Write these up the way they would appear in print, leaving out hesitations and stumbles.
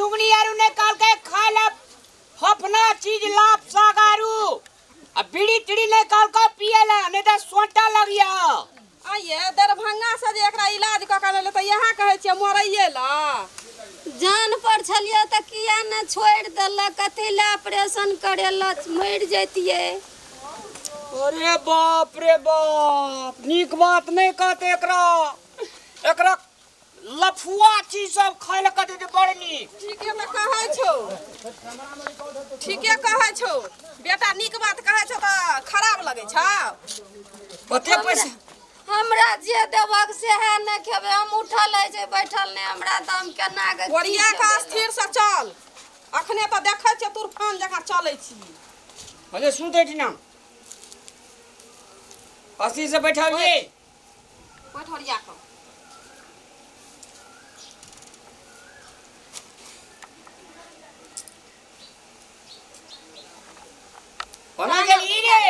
झुगनी आरू ने काल के खाय ला फफना चीज लाप साग आरू आ बीड़ी तिड़ी ने काल का पिए ला नहीं त सोंटा लगिया। आइए दरभंगा से जे एकरा इलाज क के अनलै त यहाँ कहै छियै मरैये ला। जान पर छलियै त किया ने छोड़ि देलक, कथी ला ऑपरेशन करेलक, मरि जैतियै। अरे बाप रे बाप, नीक बात नहीं कहते एकरा, एकरा लफुआ चीज सब खाय ला कहते जे बड़ नीक। ठीके त कहै छौ, ठीके कहै छौ बेटा, नीक बात कहै छौ त खराब लगै छौ। कते पैसा हमरा जे देबक सेहे नहि खेबै, हम उठल है छै बैठल नहि, हमरा दम केना के ओरिया के स्थिर से चल, अखने त देखै छियै तूफान जकाँ चलै छी। अरे सुतै छी ना, अस्थिर से बैठल छी, बैठ ओरिया के। कोना गेली रे?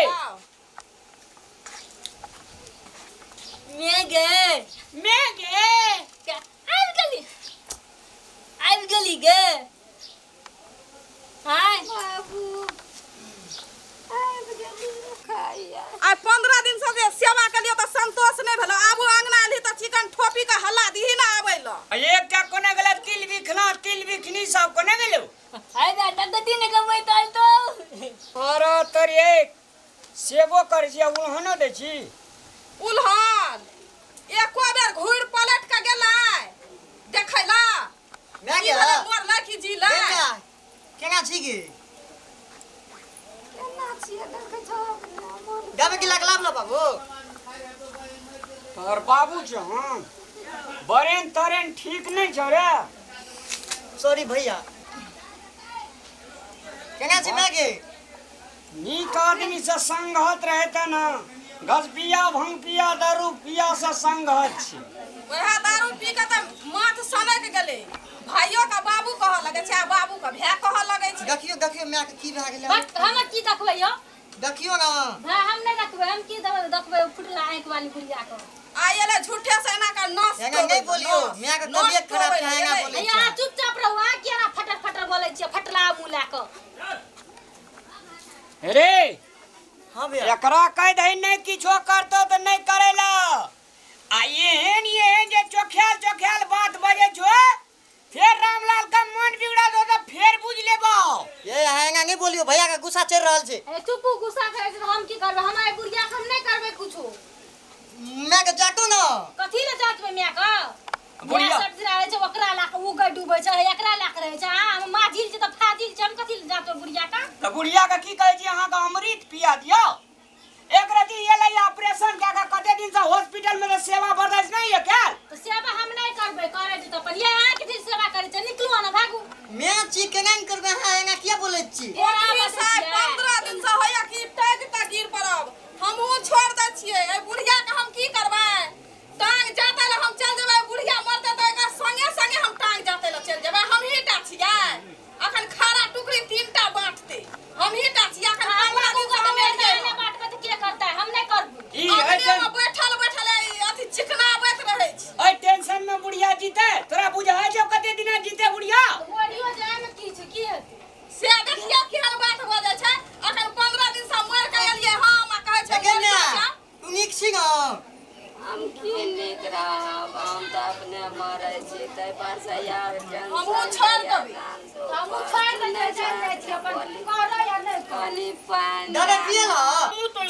मैं गे, मैं गे आबि गेली, आबि गेली गे। हाय बाबू आबि गेली खाइया। आइ 15 दिन से जे सेवा केलियो त संतोष नहि भेलो, आबू अंगना एलही त चिकन ठोपी के हल्ला दीही ना आबै ल। एकटा कोना गेलै तिल बिखना, तिल बिखनी सब कोना गेलो? हाय बेटा गति ने कमैत आयल तो। अरे तोरी एक सेबो करै छी उलहनो दै छी। उलहन एको बेर घुरि पलट के गेलै देखै ला मैं की भेलै, मरलै की जीलै? केना छी गे? केना छियै देखै छौ अपने मन। गावे के लागला ना बाबू? तोहर बाबू छौ? हाँ बरेन तरेन ठीक नहीं छौ रे। सॉरी भैया। केना छी मैं गे? नीक आदमी से संगत रहते ना, गजपिया भंगपिया दारू पिया से संगत छी। वएह दारू पी के त माथ सनक गेलै, भाइयो के बाबू कहऽ लगै छै आ बाबू के भाय कहऽ लगै छै। देखियो देखियो my के की भए गेलै। बट हम की देखबै यौ? देखियो ना। भाय हम नहि देखबै, हम की देखबै फुटला आँखि वाली बुढ़िया के। आइ एलै झूठे से एना के नस एना नहि बोलियो, my के तबियत खराब छै एना बोलै छै। अहाँ चुपचाप रहू, अहाँ किया ना फटर फटर बोलै छियै फटला मुँह लए कऽ। रे हाँ भैया एकरा कहि दही नहि किछो करतौ तऽ नहि करैला। आ एहन एहन जे चोखेल चोखेल बात बजै छौ, फेर रामलाल के मन बिगड़ा दो तऽ फेर बुझि लेबौ। ये अहाँ एना नहि बोलियो, भैया के गुस्सा चढ़ि रहल छै। ए चुपू, गुस्सा करै छै तऽ हम की करबै? हम एहि बुढ़िया के हम नहि करबै कुछो। My के जाटो ना। कथी लए जाटबै my के? बुढ़िया सब्जी रहै छै ओकरा लए कऽ ओ गै डूबै छै, एकरा लए कऽ रहै छै। हम माझिल छै तऽ फाजिल छै, हम कथी लए जाटबै बुढ़िया के? तऽ बुढ़िया के की कहै छी अहाँके अमृत पिया दियौ। एक रति एलै ऑपरेशन कए कऽ कते दिन से हॉस्पिटल में सेवा बर्दाश्त नहीं है कैल। तऽ सेवा हम नहि करबै, करै छै तऽ अपन ये अहाँ कथी सेवा करै छै? निकलू ने भागू। मैं छी केना ने करबै, अहाँ एना किया बोलै छी? 15 दिन से होइया कि टैग के गिर पड़ब, हमहूँ छोड़ दै छियै एहि बुढ़िया के। हम की करबै? टांग जाते ला हम चल जेबै, बुढ़िया मरतै तऽ एकर संगे संगे हम टांग जाते ला चलि जेबै। हमही टा छियै अखन, खारा टुकड़ी 3 टा बाँटतै, हमही टा छियै अखन। 15 दिन से हम एलियै नहि बाँटबै तऽ के करतै? हम नहि करबै। ई अंगने मे बैठल बैठल अथी चिकनाबैत रहै छी। एहि टेंशन में बुढ़िया जीते, तोरा बुझाइ छौ कते दिना जीते बुढ़िया? मरियो जाय मे की छै, की हेतै से देखियौ केहन बात भऽ जाइ छै। अखन 15 दिन से मरि के एलियै हम आ कहै छै मरियो जा। तू नीक छी ना? हम की नीक रहब, हम तऽ अपने मरै छी ताहि पर से यार हमहूँ छोड़ि देबै, हमहूँ छोड़ि देबै, चलि जाइ छी अपन करऽ या नहि करऽ। कनि पानि दादा पियला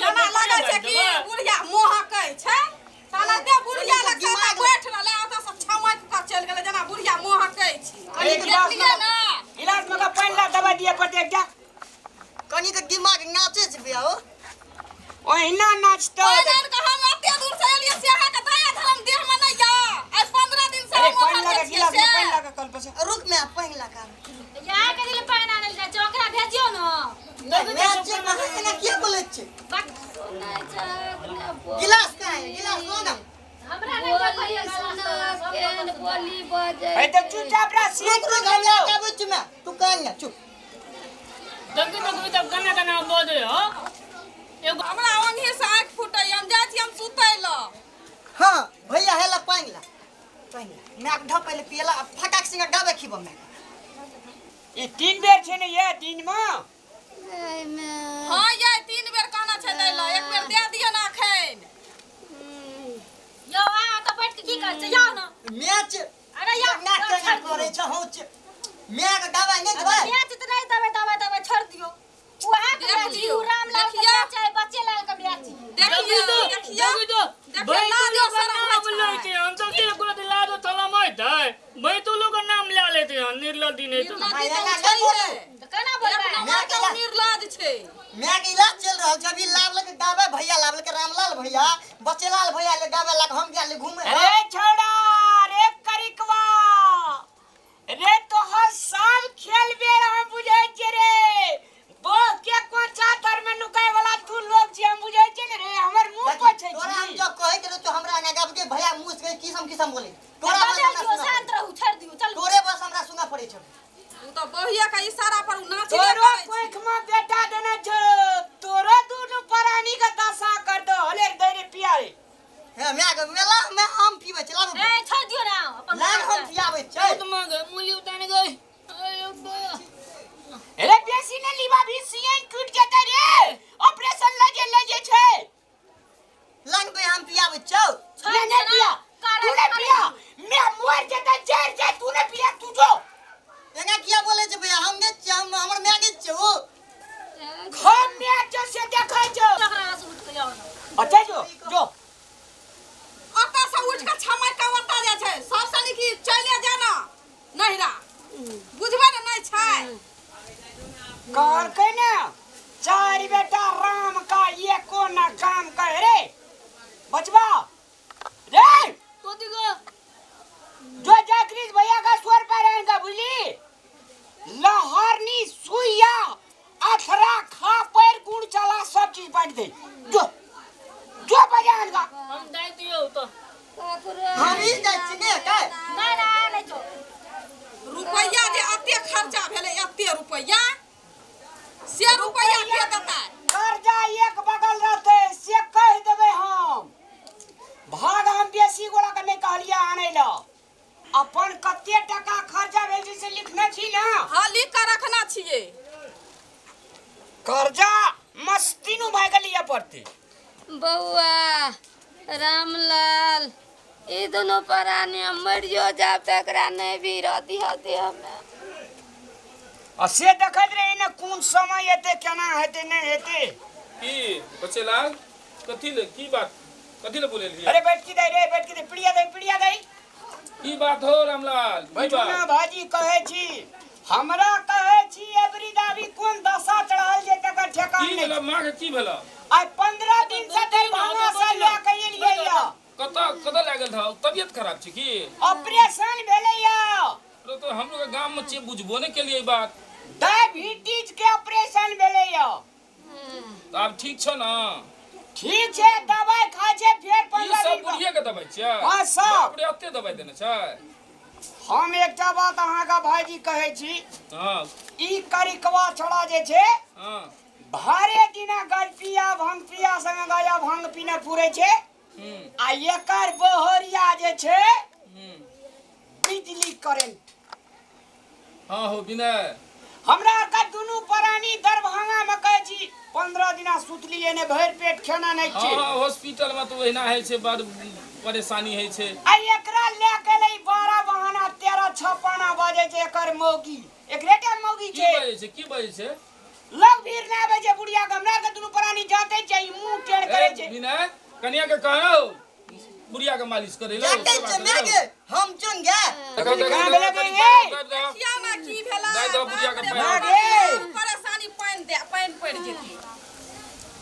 जेना लगै छै कि बुढ़िया मोहकै छै, ताना बुढ़िया लग से बैठ रहलै, ओतऽ से छमकि कऽ चलि गेलै जेना बुढ़िया मोहकै छै। देखलियै ना? गिलास में का पानि ला दबाई दिए पड़तै एकटा। कनि के दिमाग नाचे छै भैया हो। ओहिना नाचतौ। पानि आनि कऽ हम एते दूर से एलियै से अहाँके दया धर्म देह मे नहि यऽ। आइ 15 दिन से अरे हम पानि लगा मोहकै छियै गिलास में से। पानि लगा कल पर से। रुक मैं पानि लगा। यहाँ के लिए पानि आनल जाइ छै, ओकरा भेजियौ ने। मैं छी अहाँ एना किया बोलै छी? सुनै छै अपने बोली। गिलास कहाँ है? गिलास लो ना। हमरा नहि बोली सुना केहन बोली बजै। ए तऽ चुपचाप रह, रुक रुक हम आबै छी मैं, तू कान ना चुप। देखी देखी तब कना कना बोल रहे हो। हमरा ओंघी से आँखि फूटैया, हम जाइ छी हम सुतै लए। हाँ भैया हेला पानि ला, पानि ला मैं ढ पहिले पियला, फटाक सिंह गावे खिबो मैं। ई 3 बेर छै ने ये दिन में। हां ये 3 बेर कहना छै दै ल, एक बेर दे दियो ना अखन। यौ आ त बैठ के की कर छै जाओ ना मैच। अरे यार ना केना करे छै हौ मैं के दवाई नहीं देबै। मैच त नहीं देबै, दवाई दवाई छोड़ दियो। वहां के मैच you Ramlal के मैच है, बच्चेलाल के मैच। देखियो देखियो देखियो लाजो शरम होइ छै। हम तो के गोद लाजो थला मत है, मैं तो लोग नाम ले लेते हैं निर्लज दिन है तो त केना बोलबै? मैं निर्लज छै। मैं के इलाज चल रहल छै अभी, लाभ लके दवाई भैया लाभ लके रामलाल भैया बच्चेलाल भैया ले दवाई लाके हम गेल घूमे। अरे छोड़ा रे करिकवा रे, तोहर सब खेल बेर हम बुझै छियै रे। बोह के कोचा तर में नुकाय वाला तू लोग छी, हम बुझै छियै ने रे, हमर मुंह पोछै छी। तोरा हम जब कहै के तो हमरा आगा गाब के भैया मुंह से किसम किसम बोले। तोरा बस हमरा शांत रहू, छोड़ दियो चल। तोरे बस हमरा सुना पड़ै छै। उ त बहिया के इशारा पर उ नाच तोरो कोख में बेटा देने छौ, तोरो दुनू प्राणी के दशा कर दो। हले दे रे पिया रे। हे मैं के मेला में हम पीबै छै, लाब ए छोड़ दियो ना अपन लाब हम पियाबै छै। तो मांग मूली उताने गई। अरे बा अरे बेसी ने लीबा भी सीएन टूट जेतै रे, ऑपरेशन लगे लगे छै। लगबे हम पियाबै छौ। नहीं नहीं पिया, तू नहीं पिया, मैं मर जेतै जर जाय, तू नहीं पिया तू जो। एना किया बोले छै भैया? हम नै छी, हम हमर my नै छै ओ। हम my जो से देखै छौ। तकरा से उठ के जाओ ना। अच्छा जो जो ओतऽ से उठ के छमय के ओतऽ जाइ छै। सबसे नीक ई चले जाना नहिरा, बुझबै ने नहि छै। कहलकै ने चारि बेटा राम का ये कोना काम कहे रे बचवा रे। तो दिगो जो जागृत भैया का स्वर पर आएगा बुझली, लहरनी सुइया अथरा खा पैर गुड़ चला सब चीज बांट दे। जो जो बजाएगा हम दाई दियो तो हम ही जाइ छी ने का। नहीं ना नहीं जो रुपैया जे एते खर्चा भेलै, एते रुपैया से रुपैया के देतै? कर्जा एक बगल रहते से कह देबै हम। भाग हम बेसी गोला के नहीं कहलियै आनै ल। अपन कते टका खर्चा भेल छै से लिखने छी ना? हां लिख के रखना छियै। कर्जा मस्ती नु भए गेलियै पड़ते। बउआ रामलाल ई दोनों प्राणी हम मरियो जाब त एकरा नहीं भी रह दिह देह में। आ से देखैत रही ने कोन समय एते केना हेतै नहीं हेतै। की बच्चेलाल कथी ले की बात कथी ले बोलेलियै? अरे बैठ की दे रे, बैठ की दे, पिड़िया दे पिड़िया दे। की बात हो रामलाल? बैठू ना भाजी, कहै छी हमरा कहै छी एबरी दाबी कोन दशा चढ़ल जे तकर ठेकान की नहीं। भेला माँ के की भेला? आइ 15 दिन से दरभंगा से लए के एलियै या। कतऽ कतऽ लागल था? तबियत खराब छै की? ऑपरेशन भेलै या। अरे तो हम लोग गांव में बुझबो नहीं के लिए बात। डायबिटीज के ऑपरेशन भेलै या। तो आब ठीक छौ ना? ठीक छै, दवाई खाइ छै फेर 15 सब दिन। बुढ़िया के दवाई छै? हां सब। बाप रे एते दवाई देने छै। हम एकटा बात अहाँके भाईजी कहै छी। हां ई करिकवा छोड़ा जे छै, हां भारे दिना गलपिया भंग पिया संगे गाया भंग पीने पूरे छै। आ एकर बहरिया जे छै बिजली करेंट। हां हो विनय हमरा के दुनू प्राणी दरभंगा में कहै छी 15 दिना सुतलिए ने, भरि पेट खाना नहीं छै। हां हॉस्पिटल में तो ओहिना होइ छै, बड़ परेशानी होइ छै। आ एकरा ले के ले 12 बहाना 13 छपाना बाजै छै एकर मौगी, एकरे टा मौगी की छै। बाजै छै? की बाजै छै? लग भीड़ ना आबै छै बुढ़िया के, हमरा के दुनू प्राणी जाते छै, मुंह टेढ़ करै छै। विनय कनिया के कहो बुढ़िया के मालिश करे लो। जाके छै मैं के हम चुन गए। कहाँ भेलै गे? देखियौ ना की भेलै। दाइ दो बुढ़िया के पैर। गे। परेशानी पानि दे, पानि पड़ि जेतै।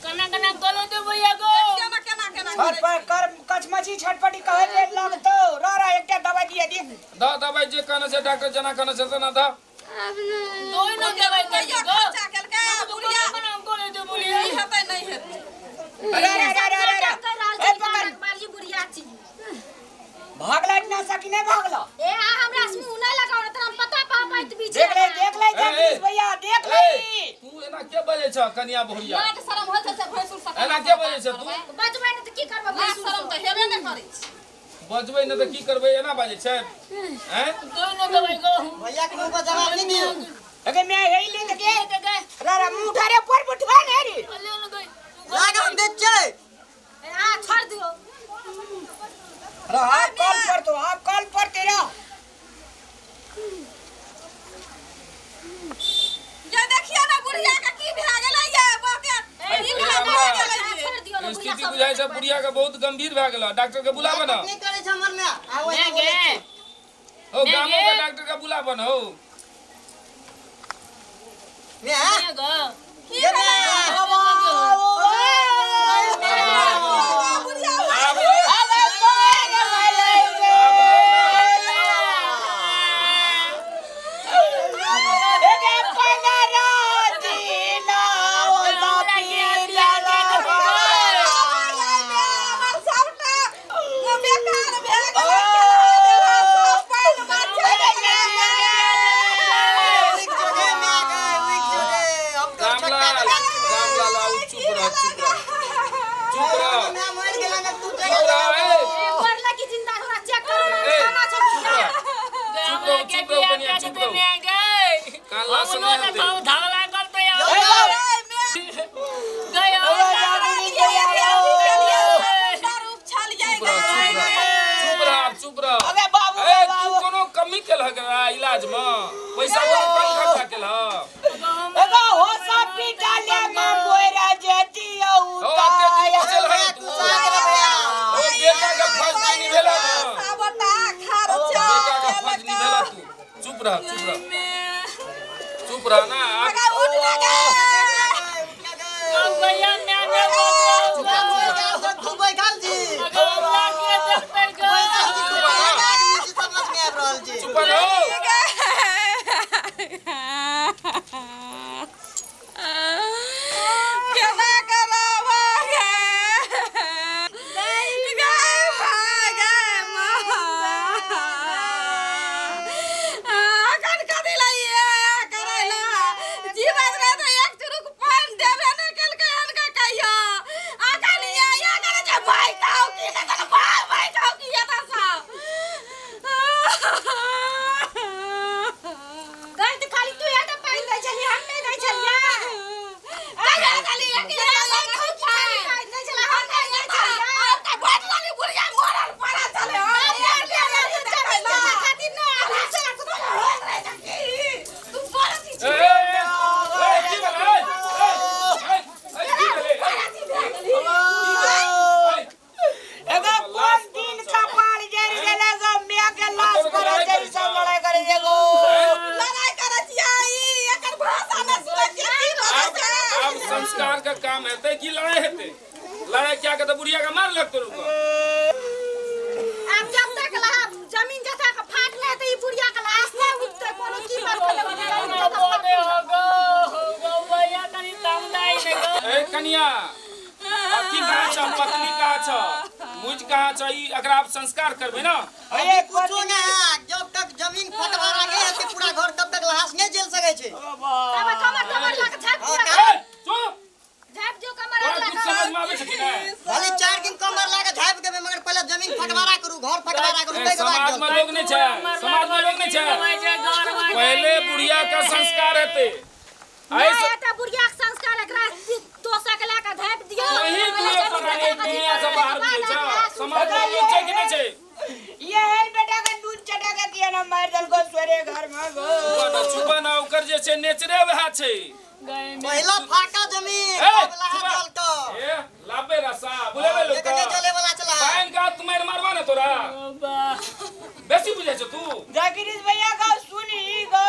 कना कना गलो दे भैया गो। देखियौ ना केना केना छट पर कर कचमची छटपटी कहै ले लगतो रो रो एकटा दवाई दिया दे। द दवाई जे कहने छै डॉक्टर जना कहने छै तना द। अब नहीं दोई ना दवाई रुपैया गो। खर्चा केलकै बुढ़िया। कना गलो दे बुढ़िया। की हेतै नहीं हेतै। अरे अरे अरे अरे अरे ए पकड़ मारजी बुढ़िया छी। भागला ना सकी नहीं भागला। ए आ हमरा से मुंह नहीं लगाओ त हम पता पा पाइत बीच। देख ले देख ले जगदीश भैया देख ले। तू एना के बजै छ कनिया बहुरिया? लाज शरम होइ छै से भैंसुर सका। एना के बजै छ तू? बजबै ने त की करबै? लाज शरम त हेबे नै करै छै। बजबै ने तऽ की करबै एना बाजै छै हैं भैया के मुंह पर जवाब नहीं दियो अगे मैं यही ले के रा रा मुंह उठा रे पर उठवा ने रे लाग हम देख छै आ छोड़ दियो रा आप कॉल पर तो आप कॉल पर तेरा ये देखिए ना बुढ़िया के की भए गेलै ये बाते ई भए गेलै छोड़ दियो ना बुढ़िया स्थिति बुझाइ छै बुढ़िया के बहुत गंभीर भए गेल डॉक्टर के बुलाबऽ न नहीं करे छै हमर में आवे ना बोले छै। हो गामो के डॉक्टर के बुलाबऽ न हो मैं हां की ये भेलै मैं बुढ़िया आब ले, अबे मोर मले रे एगे 15 दिन ओ हमर सबटा बेकार भए गेलै सब पानि बचै उइक जोगे मैं गए उइक जोगे हम तो रामलाल छक्का लगा रामलाल आउ चुप रह चुप रह चुप रह मैं मर गेला ना तू चुप रह ए, मरला की जिंदा थोड़ा चेक करो ना ए, खाना चुप रह चुप रहो चुप रहो कनिया चुप रहो कानला से नहीं हेतै चुप रह चुप रह चुप रह आब चुप रह अबे बाबू ए तू बाबू कोनो कमी केलहक रा इलाज में पैसा कोनो कम खर्चा केलहक एगो हो सब पिटाले में मोरा जेती हो अते दिन बचल है तू तू साथ रह भैया ओ बेटा के फर्ज नहीं भेला ना बेटा के फर्ज नहीं भेला तू चुप रह चुप रह चुप रह ना आब तू बैठल जी बैठल जी तू आदमी जी समझ में आबि रहल जी चुप रहो केना करब गे गे भाय गे माँ अखन कथी लै ये करै ला जीवत रहे तऽ एक चुरुक पानि देबे नहि केलकै हनका कहियो अखन ये ये करै छै भाय खाउ की नहि तऽ भाय भाय खाउ की एतऽ सब गई तो खाली तू एटा पानि दै छलियै हम नहि दै छलियै कहिया खाली एक पानि दै छलियै हम नहि दै छलियै ए ए ए ए, की भेलै ए ए ए की भेलै ए, एगो कोन दिन कपाल जरि गेलै गो my के लाश पर जरि सब लड़ाई करे एगो आब आब संस्कार के काम हेतै कि लड़ाई हेतै लड़ाई क्या के तऽ बुढ़िया के मार लगतौ रुको आब जब तक लहा जमीन जथा के फाट नहि हेतै ई बुढ़िया के लाश नहि उठतै कोनो कीमत के नहि जमीन जथा फाट ए कनिया अथी कहाँ छ पत्नी कहाँ छ मुझ कहाँ छ ई एकरा आब संस्कार करबै ना अरे कुछो ना जब तक जमीन फटवारा नहीं हेतै पूरा घर तब तक लाश नहीं जेल सकै छै तब कमर तमर लऽ के झाँपि हाँ, दियौ ए चुप झाँपि दियौ कमर तोरा लऽ कुछ के समझ में आबै छै कि नहि भले 4 दिन कमर लाके झापि देबै मगर पहिले जमीन फटवारा करू घर फटवारा करू ए, ताहिके बाद समाज में लोग नहीं छै समाज में लोग नहीं छै पहले बुढ़िया का संस्कार हेतै नहि ऐसे हेतै बुढ़िया के संस्कार एकरा दोसा के लऽ के झाँपि दियौ वही दुनिया पर दुनिया से बाहर बुझै छ समाज में लोग छै कि नहि छै ये है बेटा के दूध चटा के किया ना मार दल को सोरे घर में गो चुप ना चुप ना ओकर जे छै नेचरे वएह छै पहिला फाका जमीन ए, तब लाह चुप। जल के ए लाबे रसा बुलेबे लोग जेकर नहीं जले वाला चला पाइन का तू मार मारवा ना तोरा बेसी बुझै छ तू जगदीश भैया का सुनी गो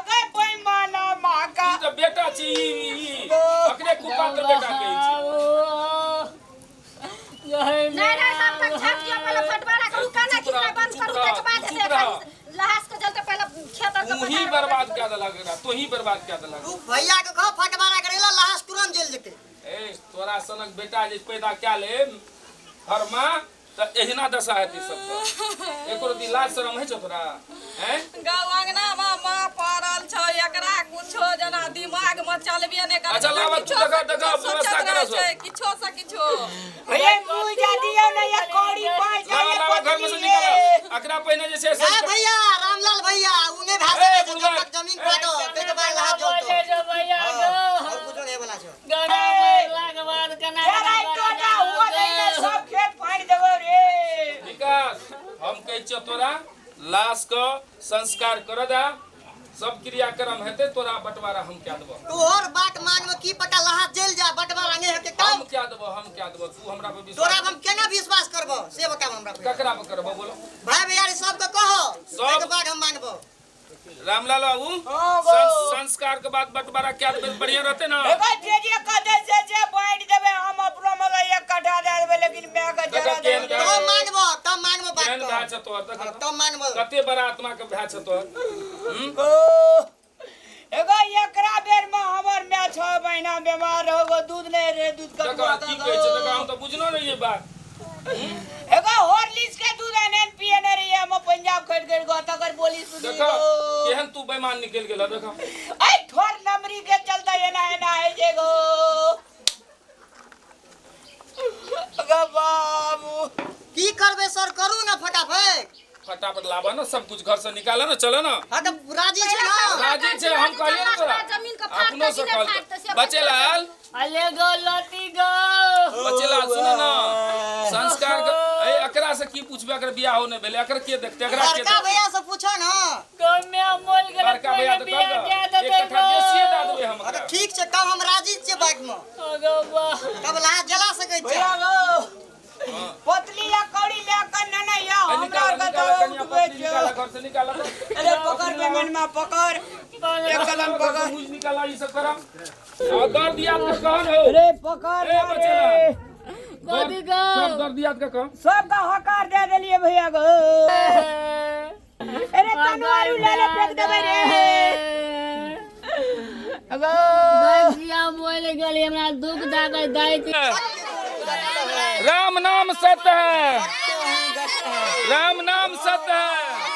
गए पैमाना माँ का ई तऽ बेटा छी ई अकरे कुपात्र बेटा कहै छै नहीं नहीं तब तक झाँप दियौ पहिले फटवारा करू काना चुप रह, खिचनाइ बंद चुप करू रह, ताहिके बाद चुप हेतै रह। एखन लहास के जलते पहिले खेत आर के तू ही पथार बर्बाद कए देलक एकरा तू ही बर्बाद कए देलक तू भैया के कह फटवारा करेला लाश तुरंत जेल जेतै ए तोरा सनक बेटा जे पैदा कए ले हर माँ तऽ एहिना दशा हेतै सबके एको रत्ती लाज शरम होइ छौ तोरा हैं गाँव अंगना में माँ पड़ल छौ एकरा कुछो जेना दिमाग में चलबे नहि करै अच्छा, लाबऽ तू किछो देखा, से देखा, किछो व्यवस्था सोचैत करऽ रहै सब। छै, किछो से किछो भैया मुँह जा दियो ना ये कौड़ी पाँच लाबऽ लाबऽ घर में से निकाल बापक जमीन फाटो ते के बाद लाज जलतो भैया और कुछ नहीं वाला छो गाना बोलला के बाद कना तेरा टोटा हुआ नहीं सब खेत फाड़ देबो रे। विकास हम कहै छियौ तोरा लाश के संस्कार कर दा, सब क्रियाक्रम हेतै, तोरा बंटवारा हम क्या देबो। तोहर बात मांग में की पता लाहा जेल जा बंटवारा नहीं हेतै हम तब क्या देबो, हम क्या देबो, तू हमरा पर विश्वास तोरा हम केना विश्वास करबो से बताब हमरा पे। ककरा पर करबो बोलो? भाई भैया सबके कहो सब- के बाद हम मानबो। रामलाल बाबू संस्कार के बाद बंटवारा क्या देबे बढ़िया रहते ना। एगो जे जे कह दे से जे बांट देबे हम अपनो मगर एक कटा दे देबे लेकिन मैं के जरा केहन देबे। तब मानबो, तब मानबो बात केहन तो। भाय छ तोहर देख तब मानबो। कते बड़ा आत्मा के भाय छ तोहर। एगो एकरा बेर में हमर my 6 महीना बीमार हो गो, दूध नहीं रे दूध देखो कटवा की कहै छै देखो, हम तो बुझलो नहीं ये बात। एगो हॉर्लिक्स के दूध एने पिए नहीं रही हम पंजाब खट कर गो तकर बोली सुनी देखो केहन तू बेईमान निकल गेल देखो। ऐ ठोर नमरी के चलता एना एना है जे गो। गो बाबू की करबे सर करू ना फटाफट। फटाफट लाबा ना सब कुछ घर से निकाला ना चलो ना। हां त राजी छै ना। राजी छै हम कहलिए ना तोरा। जमीन के फाड़ अपनो से के कहल बचेलाल अले गो लती गो बचेलाल सुन ना संस्कार के ए एकरा से की पूछबे अकर बियाह हो नै भेलै एकर के देखते एकरा के बड़का भैया से पूछो ना। गो मैं मोल गेल बड़का भैया तो बियाह कह दे एक देते कट्ठा बेसिए दे देबै हम हां एकरा। त ठीक छै तब हम राजी छियै बात में। गो बा तब लाज जला सकै छै। भैया गो पतली या कौड़ी ले कर ना ना या ए, हमरा निकाला के निकाला तो कनिया उठबे पतली निकाला घर से निकाला तो। अरे पकड़ बे मन में पकड़ एक कदम पकड़ मुझ निकाला ई सब करा और दर्द याद के कहन हो। अरे पकड़ ए बचेलाल गोदी गो सब दर्द याद के कह सबका हकार दे देलिए भैया गो। अरे तनवारू ले ले फेंक देबे रे गो। जिया मोल गेल हमरा दुख दाबै दाइ राम नाम सत्य है, राम नाम सत्य है।